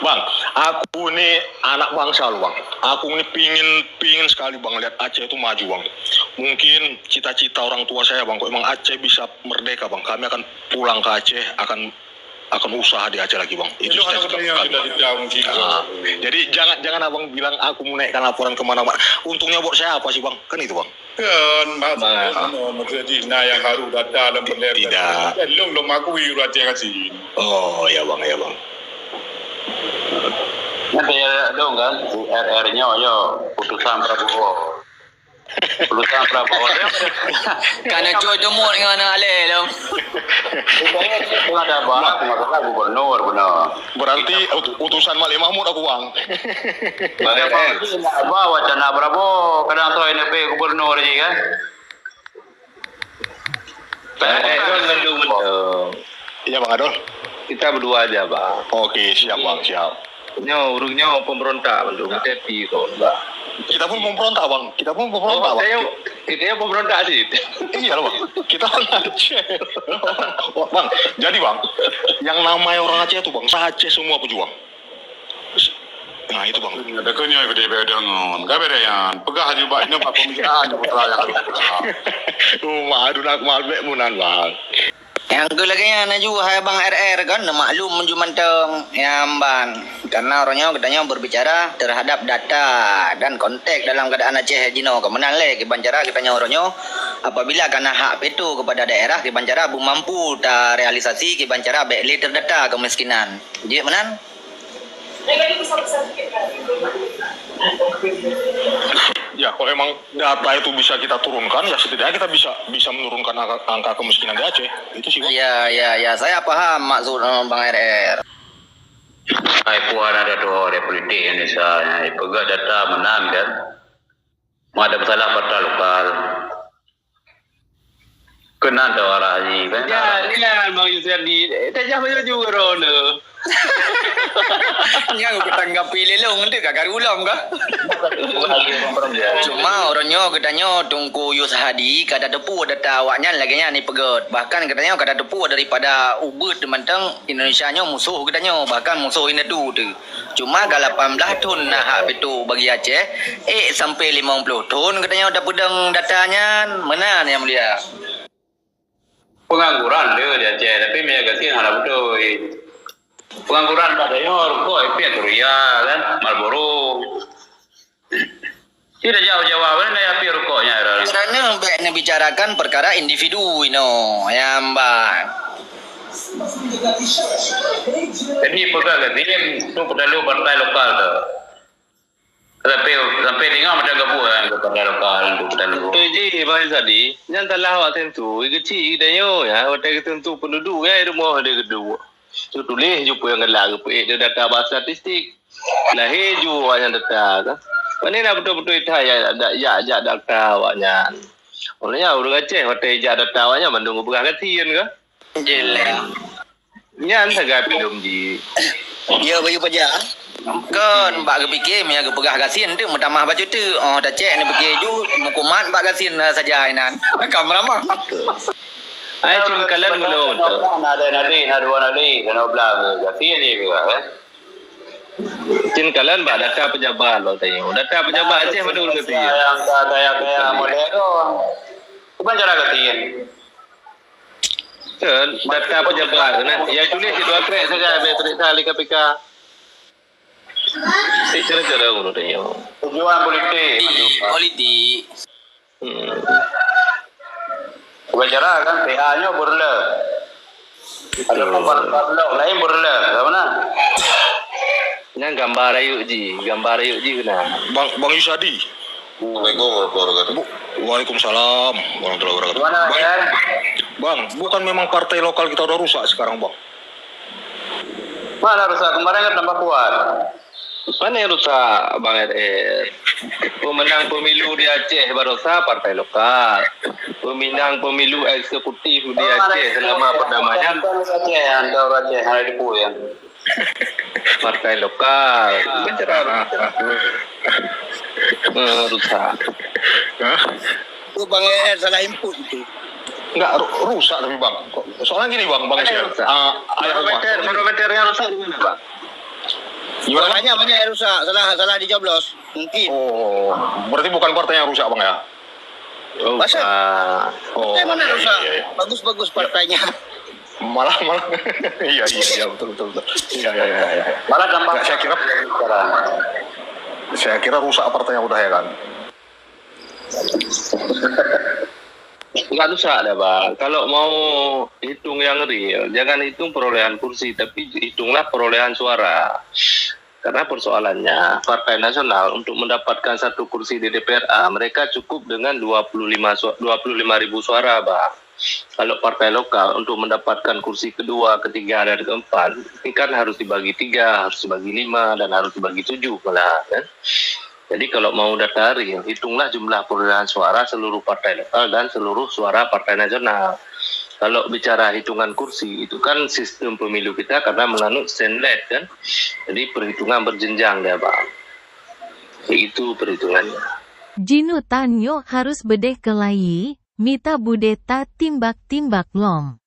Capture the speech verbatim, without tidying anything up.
Bang, aku ni anak bangsa loh, Bang. Aku ni pingin, pingin sekali, Bang, lihat Aceh itu maju, Bang. Mungkin cita-cita orang tua saya, Bang, kok memang Aceh bisa merdeka, Bang, kami akan pulang ke Aceh, akan, akan usaha di Aceh lagi, Bang. Itu cita-cita kami. Ah, jadi jangan, jangan Abang bilang aku menaikkan laporan kemana-mana. Untungnya buat saya apa sih, Bang? Kan itu, Bang. Kan, maksud, maksud jih na nyang harôh data lam peuleueh. Tidak. Lôn, lôn mengakui ureueng Aceh gasien. Oh, ya, Bang, ya, Bang. Nanti ya dong kan, R R nyoe, yo, putusan Prabowo. Putusan Prabowo. Karena cuy demut dengan anak aleh tu. Bukan ada apa, masalah gubernur benar. Berarti ut-, utusan Malik Mahmud aku, Bang. Bang, eh, eh. Apa wacana Prabowo? Kadang tu N P gubernur je kan? Eh, eh, Don, Don, Don. Ya, Bang Adol. Kita berdua aja, Bang. Oke, siap, Bang, siap. Nyoe, ureueng nyoe pemberontak mandum, hati-hati kon, Bang. Kita pun pemberontak, Bang. Kita pun pemberontak, Bang. Kita nyoe, kita nyoe pemberontak sih. Iya lah, Bang. Kita orang Aceh. Bang, jadi, Bang, yang namanya orang Aceh itu, Bang, se-Aceh semua pejuang. Nah, itu, Bang. Ada kau nyoe gede badan. Gabe dah yan. Peugah aju bak inoe bak pembicaraan putra yang ada. Oh, madu nak malbek munan, Bang. Nyang keu lagèe nyan aju hai Bang R R kan, neumaklum ju mantong nyang ban. Karena uroe nyoe geutanyoe berbicara terhadap data dan konteks dalam keadaan Aceh jinoe. Keumeunang lé kiban cara geutanyoe uroe nyoe apabila kana hak veto kepada daerah kiban cara beumampu tarealisasi kiban cara bèk lé terdata kemiskinan. Jeuet meunan? Ya, kalau emang data itu bisa kita turunkan, ya setidaknya kita bisa, bisa menurunkan angka, angka kemiskinan di Aceh. Itu sih, Bang. Ya, ya, ya. Saya paham maksud, eh, Bang R R. Hai puan ada dua orang politik Indonesia yang pegang data menang kan. Mau ada masalah partai lokal. Keunan teuara jih, kan? Ya, nyan Bang Yusri Adi. Eh, tajah baju juga droeneuh. Nyang geutanggapi lé lôn, enteuk ka karu lom kah? Cuma uroe nyoe geutanyoe Teungku Yus Hadi ka tateupeue data awaknyan lagèe nyan ipeugöt. Bahkan geutanyoe ka tateupeue daripada ubeut mantong Indonesia nyoe musoh geutanyoe, bahkan musoh Hindu tu. Cuma ka lapan blaih thon na hak veto bagi Aceh, ék sampai limong ploh thon geutanyoe tapeudong data nyan, meunan, Yang Mulia. Pengangguran dia di Aceh, tapi minyak gasien hana beutôi. Pengangguran bak tanyoe rukok, Victoria, kan, Marlboro. Tidak jauh-jauh, mana daya api rukoknya, ada. Kerana bèk neubicarakan perkara individu inoe, nyang ban. Jadi, peugah gasien tu perlu partai lokal tu. Sampai, sampai tengok macam gabuk kan, partai lokal tu perlu. Betul ji, Bang Izadi. Nyan salah awak sensu. Geuchik geutanyoe, ya. Watèe geusensu penduduk, ya, rumoh dia geuduek. Tu tuléh ju peue nyang galak geupeuék di data bak statistik. Lahé ju awaknyan data ka. Pane na beutôi-beutôi that jak, jak, jak data awaknyan. Oleh nyan ureueng Aceh watèe jak data awaknyan mandum geupeugah gasien ka. Jeulaih. Nyan sagai filem jih. Ya, bayu paja. Kon bak geupike meunyo geupeugah gasien tu meutamah bacut tu. Oh, tacek neupiké ju meukumat bak gasien saja inan. Ka meuramah. Ai cun kalan meunoe tu. Na ada nadi, na dua nadi, kena belah gasien je ke, eh. Cen kalon bak data pejabat lôn tanyong. Data pejabat Aceh padum ureueng gasien? Yang kaya-kaya model tu. Bukan cara gasien. Kan, data pejabat tu nah. Yang tulis di dua krek saja, habis periksa lé K P K. Cek cara-cara ureueng tanyong. Tujuan politik. Politik. Hmm. Bukan cara kan, P A nyoe beureuloh. Ada pembalap lain beureuloh, sama na. Nyan gambar rayeuk jih, gambar rayeuk jih keunan. Bang, Bang Yusadi. Assalamualaikum warahmatullahi wabarakatuh. Bu-, Waalaikumsalam warahmatullahi wabarakatuh. Gimana, Bang, ya? Bang, bukan memang partai lokal kita udah rusak sekarang, Bang? Mana rusak? Kemarin kan tambah kuat. Mana yang rusak, Bang R R? Pemenang pemilu di Aceh barosa partai lokal. Pemenang pemilu eksekutif di Aceh selama perdamaian. Bukan Aceh, yang tahu Aceh, yang ada di Puyang. Partai lokal. Bicara. Hmm, rusak. Hah? Tu Bang R R salah input tu. Enggak, ru-, rusak tapi, Bang. Soalnya gini, Bang, Bang Syed. Rusak. Ah, ayah rumah. Barometer, barometer yang rusak di mana, Bang? Gimana, Bang? Suaranya banyak yang rusak, salah, salah dijoblos. Mungkin. Oh, berarti bukan partai yang rusak, Bang, ya? Oh, Masa? Pak. Oh, Partai mana iya, rusak? Iya, iya. Bagus-bagus partainya. Malah, malah. Iya, iya, iya, betul, betul, betul. Iya, iya, iya, iya. Malah gampang. Nggak, saya kira, saya kira rusak partainya udah, ya kan? Nggak rusak dah, Bang. Kalau mau hitung yang real, jangan hitung perolehan kursi, tapi hitunglah perolehan suara. Karena persoalannya, Partai Nasional untuk mendapatkan satu kursi di D P R A, mereka cukup dengan dua puluh lima su-, dua puluh lima ribu suara, Bang. Kalau partai lokal untuk mendapatkan kursi kedua, ketiga, dan keempat, ini kan harus dibagi tiga, harus dibagi lima, dan harus dibagi tujuh malah, kan? Jadi kalau mau data real, hitunglah jumlah perolehan suara seluruh partai lokal dan seluruh suara Partai Nasional. Kalau bicara hitungan kursi, itu kan sistem pemilu kita karena menganut sendlet, kan. Jadi perhitungan berjenjang dia, Bang. Itu perhitungannya. Jinutan nyoe harus beudeh keulayi, mita budeh tatimbak-timbak lom.